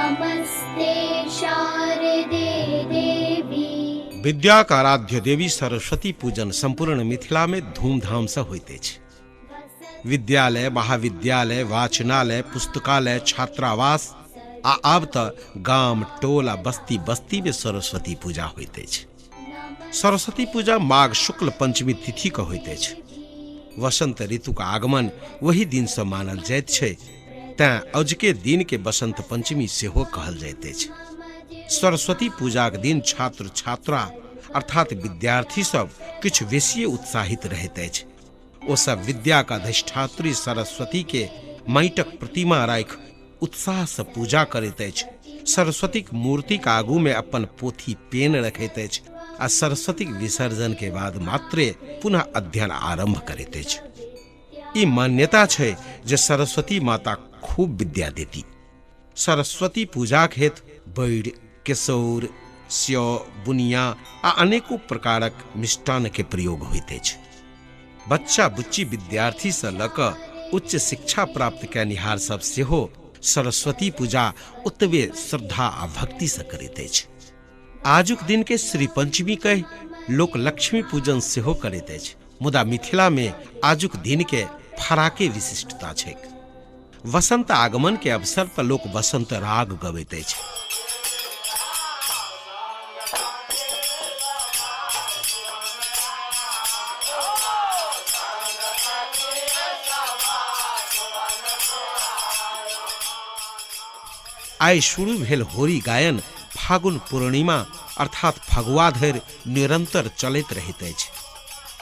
नमस्ते शारदे देवी। विद्याक आराध्य देवी सरस्वती पूजन संपूर्ण मिथिला में धूमधाम से होइत अछि। विद्यालय, महाविद्यालय, वाचनालय, पुस्तकालय, छात्रावास आ आब त गाम, टोल आ बस्ती बस्ती में सरस्वती पूजा होइत अछि। सरस्वती पूजा माघ शुक्ल पंचमी तिथि के होइत अछि। वसंत ऋतु का आगमन वही दिन से मानल जाइत छै, तैं अजुके दिन के बसंत पंचमी सेहो कहल जाइत अछि। सरस्वती पूजाक दिन छात्र छात्रा अर्थात विद्यार्थी सब किछु बेसिए उत्साहित रहैत अछि। ओ सब विद्या का अधिष्ठात्री सरस्वती के माटिक प्रतिमा राखि उत्साह से पूजा करैत अछि। सरस्वतीक मूर्तिक आगू में अपन पोथी पेन रखैत अछि आ सरस्वतीक विसर्जन के बाद मात्रे पुनः अध्ययन आरंभ करैत अछि। ई मान्यता छै जे सरस्वती माता खूब विद्या देती। सरस्वती पूजाक हेतु बैर, केसौर, स्यो, बुनिया आ अनेको प्रकारक मिष्टान्न के प्रयोग होइत अछि। बच्चा बुच्ची विद्यार्थी से लऽ कऽ उच्च शिक्षा प्राप्त कयनिहार सब सेहो सरस्वती पूजा ओतबे श्रद्धा आ भक्ति से करैत अछि। आजुक दिन के श्री पंचमी कहि लोक लक्ष्मी पूजन सेहो करैत अछि, मुदा मिथिला में आजुक दिन के फराके विशिष्टता छैक। वसंत आगमन के अवसर पर लोक वसंत राग गबैत अछि। आइ शुरू भेल होरी गायन फागुन पूर्णिमा अर्थात फगुआ धरि निरंतर चलैत रहैत अछि।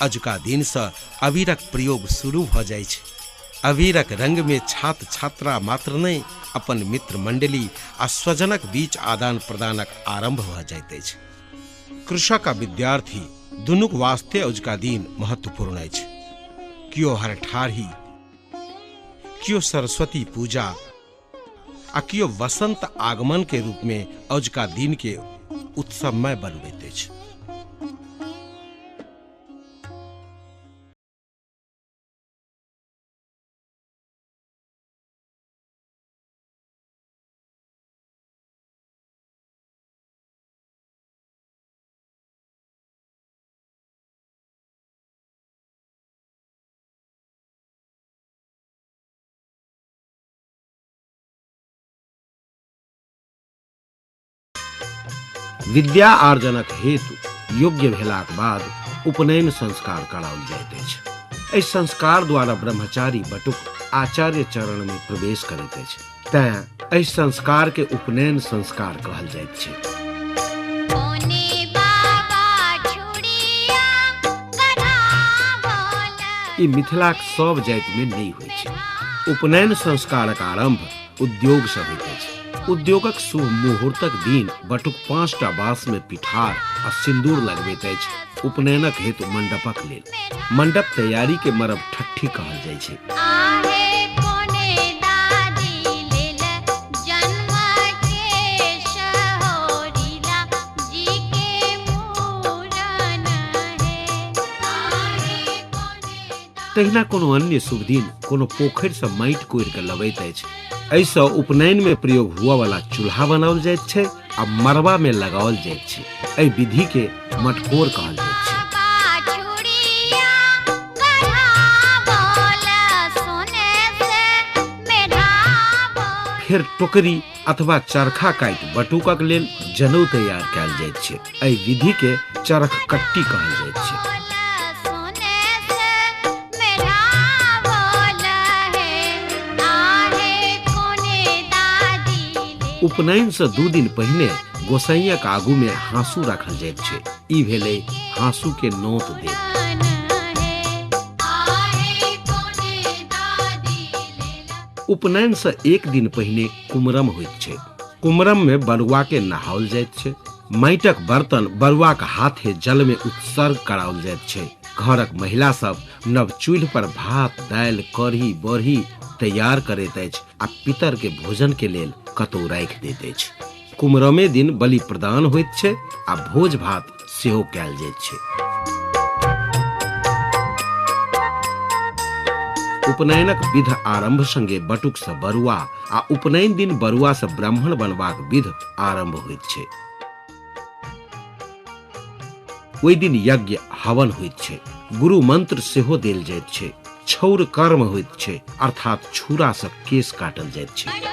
अजुका दिन से अबीरक प्रयोग शुरू भऽ जाइछ। अबीरक रंग में छात्र छात्रा मात्र नहि, अपन मित्र मंडली आ स्वजनक बीच आदान प्रदानक आरंभ भऽ जाइत अछि। कृषक आ विद्यार्थी दुनूक वास्ते अजुका दिन महत्वपूर्ण अछि। कियो हरठाढ़ी, कियो सरस्वती पूजा आ कियो वसंत आगमन के रूप में अजुका दिन के उत्सवमय बनबैत अछि। विद्या आर्जनक हेतु योग्य भेलाक बाद उपनयन संस्कार कराओल जाइत अछि। एहि संस्कार द्वारा ब्रह्मचारी बटुक आचार्य चरण में प्रवेश करैत अछि, तैं एहि संस्कार के उपनयन संस्कार कहल जाइत छै। ई मिथिलाक सब जाति में नहि होइ छै। उपनयन संस्कारक आरंभ उद्योग से होइत अछि। उद्योगक शुभ मुहूर्तक दिन बटुक 5टा बांस में पिठार आ सिंदूर लगबैत अछि उपनयनक हेतु मंडपक लेल। मंडप तैयारी के मरब ठट्ठी कहल जाइ छै। तहिना कोनो अन्य शुभ दिन कोनो पोखरि से माटि कोरि के लबैत अछि। एहिसँ उपनयन में प्रयोग हुआ वाला चूल्हा बनाओल जाइत छै आ मरबा में लगाओल जाइत छै। एहि विधि के मटकोर कहल जाइत छै। फेर टोकरी अथवा चरखा काटि बटुकक लेल जनउ तैयार कयल जाइत छै। एहि विधि के चरखकट्टी कहल जाइत छै। उपनयन से 2 दिन पहिने गोसाइयक आगू में हाँसू राखल जाइत छै। ई भेलै हाँसू के नोत देब। उपनयन से 1 दिन पहिने कुमरम होइत छै। कुमरम में बरुआ के नहाओल जाइत छै। माटिक बर्तन बरुआक हाथे जल में उत्सर्ग कराओल जाइत छै। घरक महिला सब नव चूल्हि पर भात, दालि, कढ़ी, बड़ी तैयार करैत अछि आ पितर के भोजन के लेल कतौ राखि दैत अछि। कुमरमे दिन बलि प्रदान होइत छै आ भोज भात सेहो कयल जाइत छै। उपनयनक विध आरंभ संगे बटुक से बरुआ आ उपनयन दिन बरुआ से ब्राह्मण बनबाक विध आरंभ होइत छै। ओहि दिन यज्ञ हवन होइत छै, गुरु मंत्र सेहो देल जाइत छै, छौर कर्म होइत छै, अर्थात छुरा से केश काटल जाइत छै।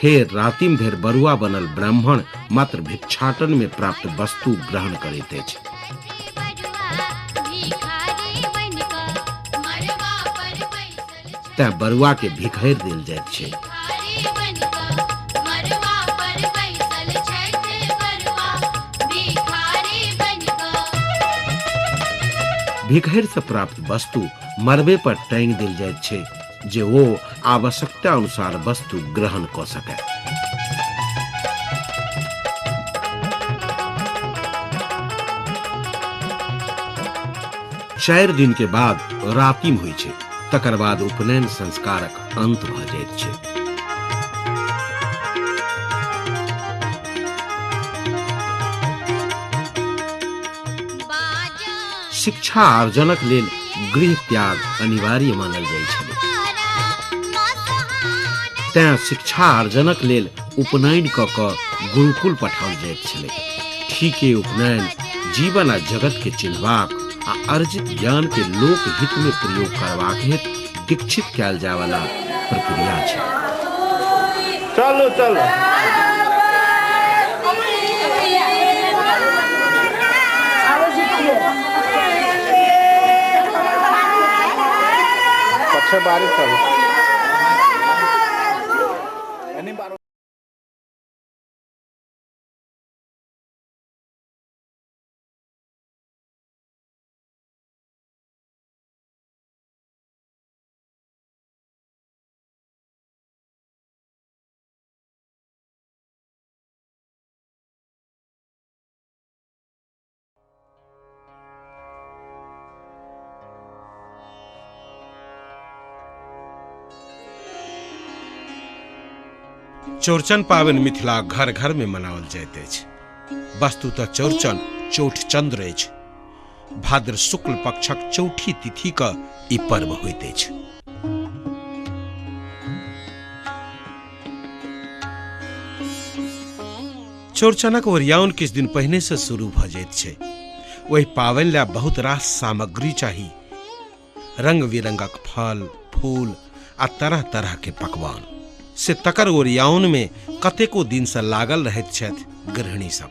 फेर रातिम धरि बरुआ बनल ब्राह्मण मात्र भिक्षाटन में प्राप्त वस्तु ग्रहण करैत अछि। तें बरुआ के भिखैर देल जाइत छै। भिखैर से प्राप्त वस्तु मरबे पर टांगि देल जाइत छै जे वो आवश्यकता अनुसार वस्तु ग्रहण क सके। चारि दिन के बाद रातिम होइ छै, तकर बाद उपनयन संस्कारक अंत भ जाइत छै। शिक्षा आर्जनक लेल गृह त्याग अनिवार्य मानल जाइ छलै, तें शिक्षा आर्जनक लेल उपनयन क क गुरुकुल पठाओल जाइत छलै। ठीके उपनयन जीवन आ जगत के चिन्हबाक आ अर्जित ज्ञान के लोक हित में प्रयोग करबाक हेतु दीक्षित कयल जाय वाला प्रक्रिया छै। चलो चलो पक्षे बारिश चलो। चौरचन पाबनि मिथिला घर घर में मनाओल जाइत अछि। वस्तुतः चौरचन चौठचंद्र अछि। भाद्र शुक्ल पक्षक चौठी तिथि क ई पर्व होइत अछि। चौरचनक ओरियाउन किछु दिन पहिने से शुरू भ जाइत छै। ओहि पाबनि ला बहुत रास सामग्री चाही, रंग बिरंगक फल फूल आ तरह तरह के पकवान। से तकर ओरियाउन में कतेको दिन से लागल रहैत छथि गृहिणी सब।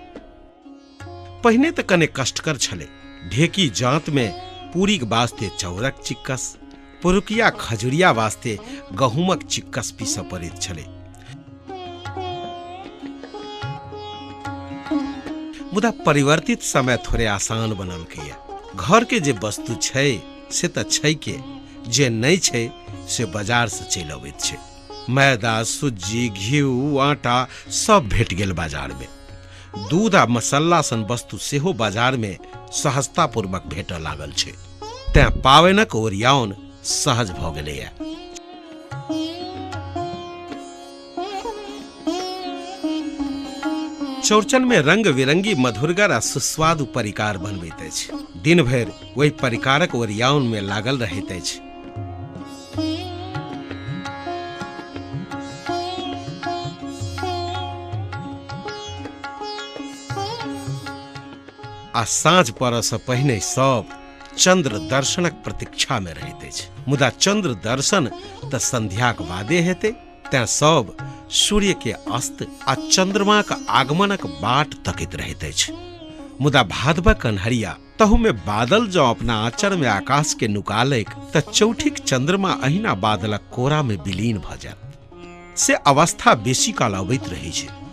पहिने तऽ कने कष्टकर छलै। ढेकी जांत में पूरीक वास्ते चाउरक चिक्कस, पुरुकिया खजुरिया वास्ते गहूमक चिक्कस पीसऽ पड़ैत छलै। मुदा परिवर्तित समय थोड़े आसान बनलकैए। घर के जे वस्तु छै से तऽ छै के, जे नहि छै से बाजार से चलि अबैत छै। मैदा, सुज्जी, घिउ, आटा सब भेट गेल बाजार में। दूध आ मसाला सन वस्तु सेहो बाजार में सहजतापूर्वक भेटऽ लागल छै। तें पाबनिक ओरियाउन सहज भऽ गेलैए। चौरचन में रंग बिरंगी मधुरगर आ सुस्वादु परिकार बनबैत अछि। दिन भरि ओहि परिकारक ओरियाउन में लागल रहैत अछि। आ साँझ पड़ऽ से पहिने सब चंद्र दर्शनक प्रतीक्षा में रहैत अछि। मुदा चंद्र दर्शन तऽ संध्याक बादे हेतै, तें सब सूर्य के अस्त आ चंद्रमाक आगमनक बाट तकैत रहैत अछि। मुदा भादवक अन्हरिया, तहु में बादल जँ अपना आँचर में आकाश के नुका लैक तऽ चौठिक चंद्रमा अहिना बादलक कोरा में विलीन भऽ जायत। से अवस्था बेसी काल अबैत रहै छै।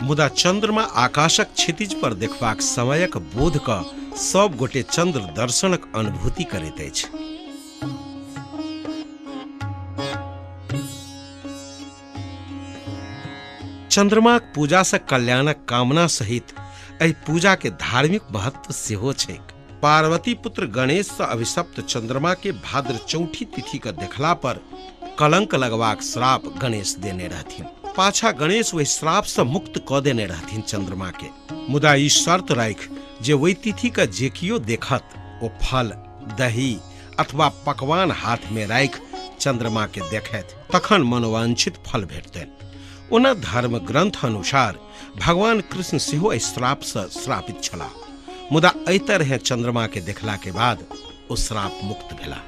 मुदा चंद्रमा आकाशक क्षितिज पर देखबाक समयक बोध क सब गोटे चंद्र दर्शनक अनुभूति करैत अछि। चंद्रमाक पूजा से कल्याणक कामना सहित एहि पूजा के धार्मिक महत्व सेहो छैक। पार्वती पुत्र गणेश सँ अभिशप्त चंद्रमा के भाद्र चौठी तिथि के देखला पर कलंक लगबाक श्राप गणेश देने रहथिन। पाछा गणेश ओहि श्राप सँ मुक्त कऽ देने रहथिन चंद्रमा के, मुदा ई शर्त राखि जे ओहि तिथि के जे कियो देखत ओ फल, दही अथवा पकवान हाथ में राखि चंद्रमा के देखत तखन मनोवांछित फल भेटतनि। ओना धर्म ग्रंथ अनुसार भगवान कृष्ण सेहो एहि श्राप सँ श्रापित छलाह, मुदा एहि तरहे चंद्रमा के देखला के बाद ओ श्राप मुक्त भेला।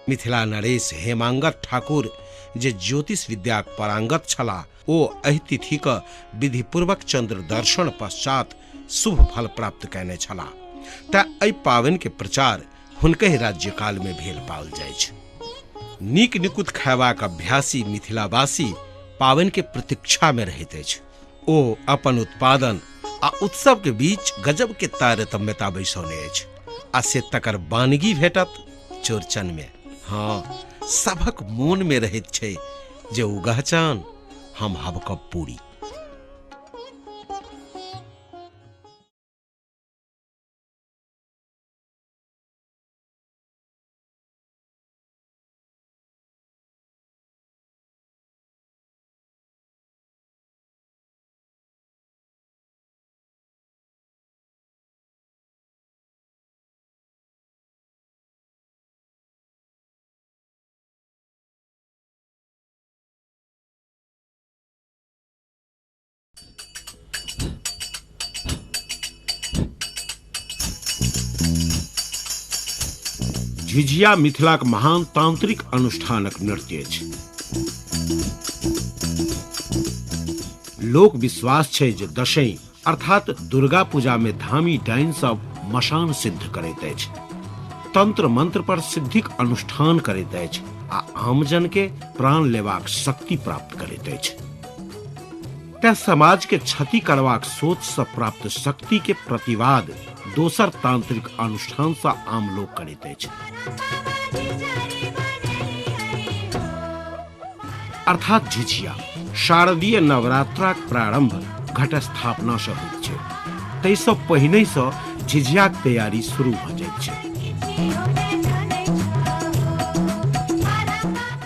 मिथिला नरेश हेमांगद ठाकुर जे ज्योतिष विद्याक पारंगत छलाह, ओ एहि तिथि के विधिपूर्वक चंद्र दर्शन पश्चात शुभ फल प्राप्त कयने छलाह। तैं एहि पाबनि के प्रचार हुनकहि राज्यकाल में भेल पाओल जाइछ। नीक निकुत खयबाक अभ्यासी मिथिलावासी पाबनि के प्रतीक्षा में रहैत अछि। ओ अपन उत्पादन आ उत्सव के बीच गजब के तारतम्यता बैसौने अछि आ से तकर बानगी भेटत चौरचन में। हाँ, सभक मोन में रहैत छै जे उगह चान हम हबकब पूरी। झिझिया मिथिलाक महान तांत्रिक अनुष्ठानक नृत्य अछि। लोक विश्वास छै जे दशईं अर्थात दुर्गा पूजा में धामी डाइन सब मशान सिद्ध करैत अछि, तंत्र मंत्र पर सिद्धिक अनुष्ठान करैत अछि आ आमजन के प्राण लेबाक शक्ति प्राप्त करैत अछि। तैं समाज के क्षति करबाक सोच से प्राप्त शक्ति के प्रतिवाद दोसर तांत्रिक अनुष्ठान से आम लोक करैत अछि। अर्थात झिझिया शारदीय नवरात्राक प्रारंभ घट स्थापना से होइत छै। ताहिसँ पहिने सँ झिझियाक तैयारी शुरू भऽ जाइत छै।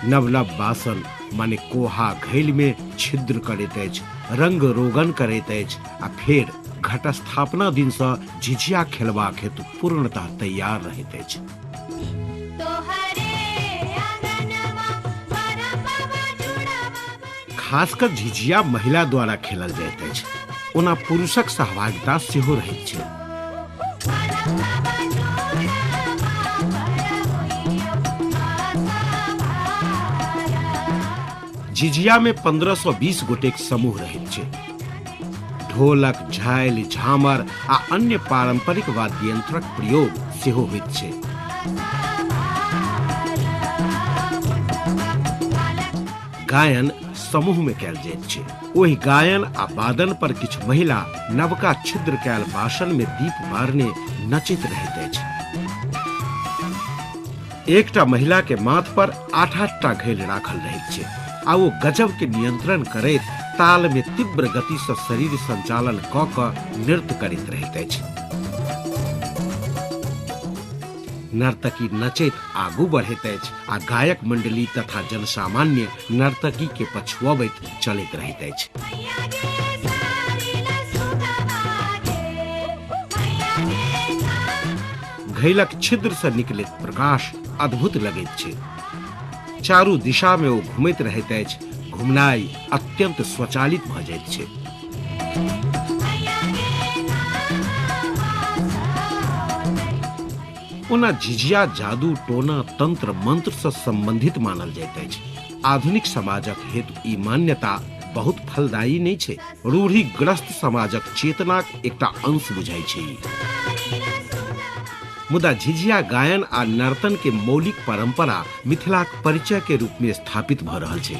नव नव बासन माने कोहा घैल में छिद्र करैत अछि, रंग रोगन करैत अछि आ फेर घटस्थापना दिन सँ झिझिया खेलबाक हेतु पूर्णतः तैयार रहैत अछि। खासकर झिझिया महिला द्वारा खेलल जाइत अछि, ओना पुरुषक सहभागिता सेहो रहैत छै। झिझिया में 1520 गोटेक समूह रहैत छै। ढोलक, झालि, झामर आ अन्य पारंपरिक वाद्य यंत्रक प्रयोग सेहो होइत छै। गायन समूह में कयल जाइत छै। ओहि गायन आ वादन पर किछु महिला नवका छिद्र कयल बासन में दीप बारने नचैत रहैत अछि। एकटा महिला के माथ पर 8-8 टा घैल राखल रहैत छै आ ओ गजब के नियंत्रण करैत ताल में तीव्र गति से शरीर संचालन क क नृत्य करैत रहैत अछि। नर्तकी नचैत आगू बढ़ैत अछि आ गायक मंडली तथा जनसामान्य नर्तकी के पछुअबैत चलैत रहैत अछि। घैलक छिद्र से निकलैत प्रकाश अद्भुत लगैत छै। चारू दिशा में ओ घुमैत रहैत अछि। घुमनाइ अत्यंत स्वचालित भऽ जाइत छै। ओना झिझिया जादू टोना तंत्र मंत्र से संबंधित मानल जाइत अछि। आधुनिक समाजक हेतु ई मान्यता बहुत फलदायी नहीं छै। रूढ़िग्रस्त समाजक चेतनाक एकटा अंश बुझाइ छै। मुदा झिझिया गायन आ नर्तन के मौलिक परंपरा मिथिलाक परिचय के रूप में स्थापित भऽ रहल छै।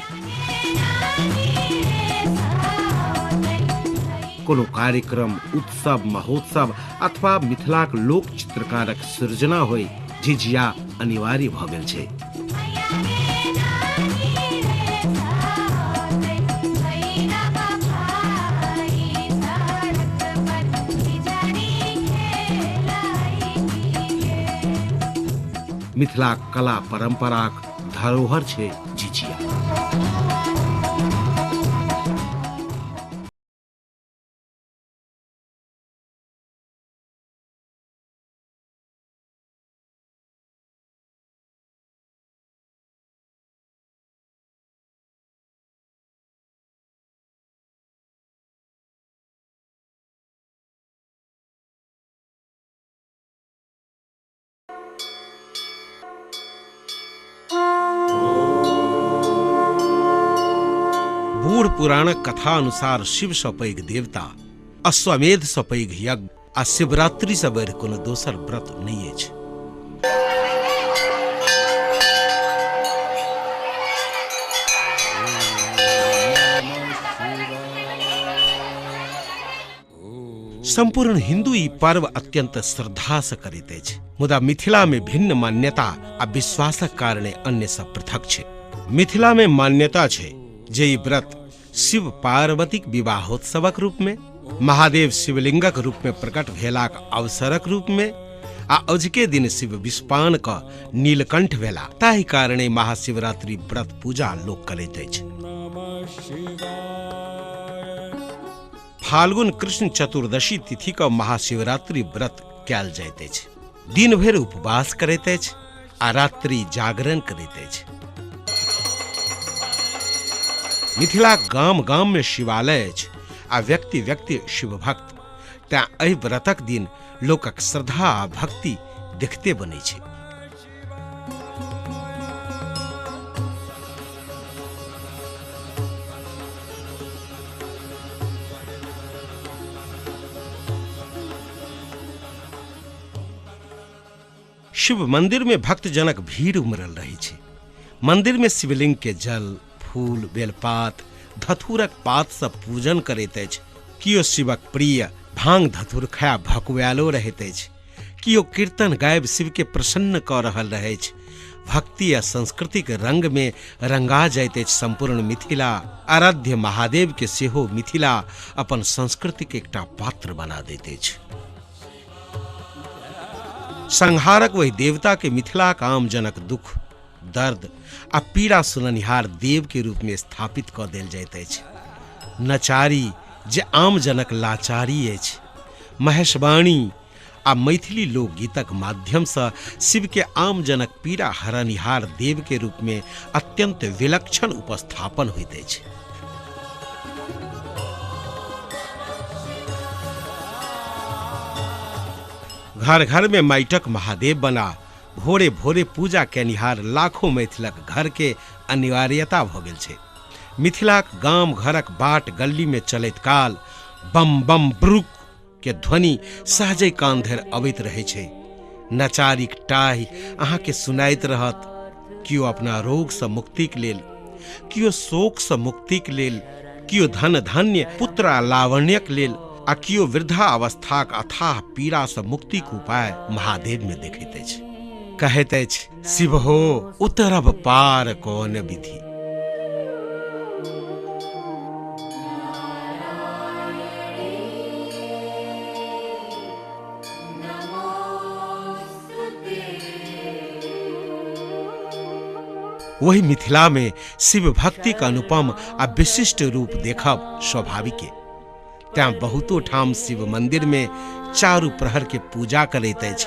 कोनो कार्यक्रम, उत्सव, महोत्सव अथवा मिथिलाक लोक चित्रकारक सृजना होय, झिझिया अनिवार्य भऽ गेल छै। मिथिलाक कला परंपराक धरोहर छै झिझिया। बूढ़ पुराणक कथा अनुसार शिव सँ पैघ देवता, अश्वमेध सँ पैघ यज्ञ आ शिवरात्रि सँ बढ़ि कोनो दोसर व्रत नहि अछि। संपूर्ण हिंदू ई पर्व अत्यंत श्रद्धा सँ करैत अछि, मुदा मिथिला में भिन्न मान्यता आ विश्वासक कारणे अन्य सँ पृथक छै। मिथिला में मान्यता छै जे ई व्रत शिव पार्वतीक विवाहोत्सवक रूप में, महादेव शिवलिंगक रूप में प्रकट भेलाक अवसरक रूप में आ अजुके दिन शिव विषपान क नीलकंठ भेला, ताहि कारणे महाशिवरात्रि व्रत पूजा लोक करैत अछि। फाल्गुन कृष्ण चतुर्दशी तिथि क महाशिवरात्रि व्रत कयल जाइत अछि। दिन भरि उपवास करैत अछि आ रात्रि जागरण करैत अछि। मिथिला गाम गाम में शिवालय अछि आ व्यक्ति व्यक्ति शिवभक्त, तैं एहि व्रतक दिन लोकक श्रद्धा आ भक्ति देखते बनै छै। शिव मंदिर में भक्तजनक भीड़ उमड़ल रहै छै। मंदिर में शिवलिंग के जल, फूल, बेलपात, धथुरक पात सँ पूजन करैत अछि। कियो शिवक प्रिय भांग धथुर खाय भकुआयलो रहैत अछि। कियो कीर्तन गाबि शिव के प्रसन्न कऽ रहल रहैछ। भक्ति आ संस्कृतिक रंग में रंगा जाइत अछि संपूर्ण मिथिला। आराध्य महादेव के सेहो मिथिला अपन संस्कृतिक एकटा पात्र बना दैत अछि। संहारक वही देवता के मिथिलाक आमजनक दुख, दर्द आ पीड़ा सुननिहार देव के रूप में स्थापित कऽ देल जाइत अछि। नचारी जे आमजनक लाचारी अछि, महेशवाणी आ मैथिली लोकगीतक माध्यम सँ शिव के आमजनक पीड़ा हरनिहार देव के रूप में अत्यंत विलक्षण उपस्थापन होइत अछि। घर घर में माइटक महादेव बना भोरे भोरे पूजा केनिहार लाखों मैथिलक घर के अनिवार्यता भ गेल छै। मिथिलाक गाम घरक बाट गल्ली में चलैत काल बम बम ब्रुक के ध्वनि सहजे कान धरि अबैत रहै छै। नचारीक टाहि अहाँ के सुनाइत रहत। कियो अपना रोग सँ मुक्तिक लेल, कियो शोक सँ मुक्तिक लेल, कियो धन धान्य पुत्र आ लावण्यक लेल आ कियो वृद्धा अवस्थाक अथाह पीड़ा सँ मुक्तिक उपाय महादेव में देखैत अछि। कहैत अछि, शिव हो उतरब पार कोन विधि। वही मिथिला में शिव भक्ति का अनुपम आ विशिष्ट रूप देखब स्वाभाविक है। तैं बहुतो ठाम शिव मंदिर में चारू प्रहर के पूजा करैत अछि।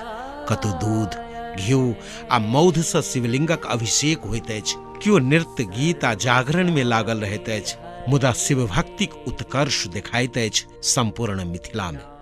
कतौ दूध, घिउ आ मौध सँ शिवलिंगक अभिषेक होइत अछि। कियो नृत्य गीत आ जागरण में लागल रहैत अछि, मुदा शिव भक्तिक उत्कर्ष देखाइत अछि संपूर्ण मिथिला में।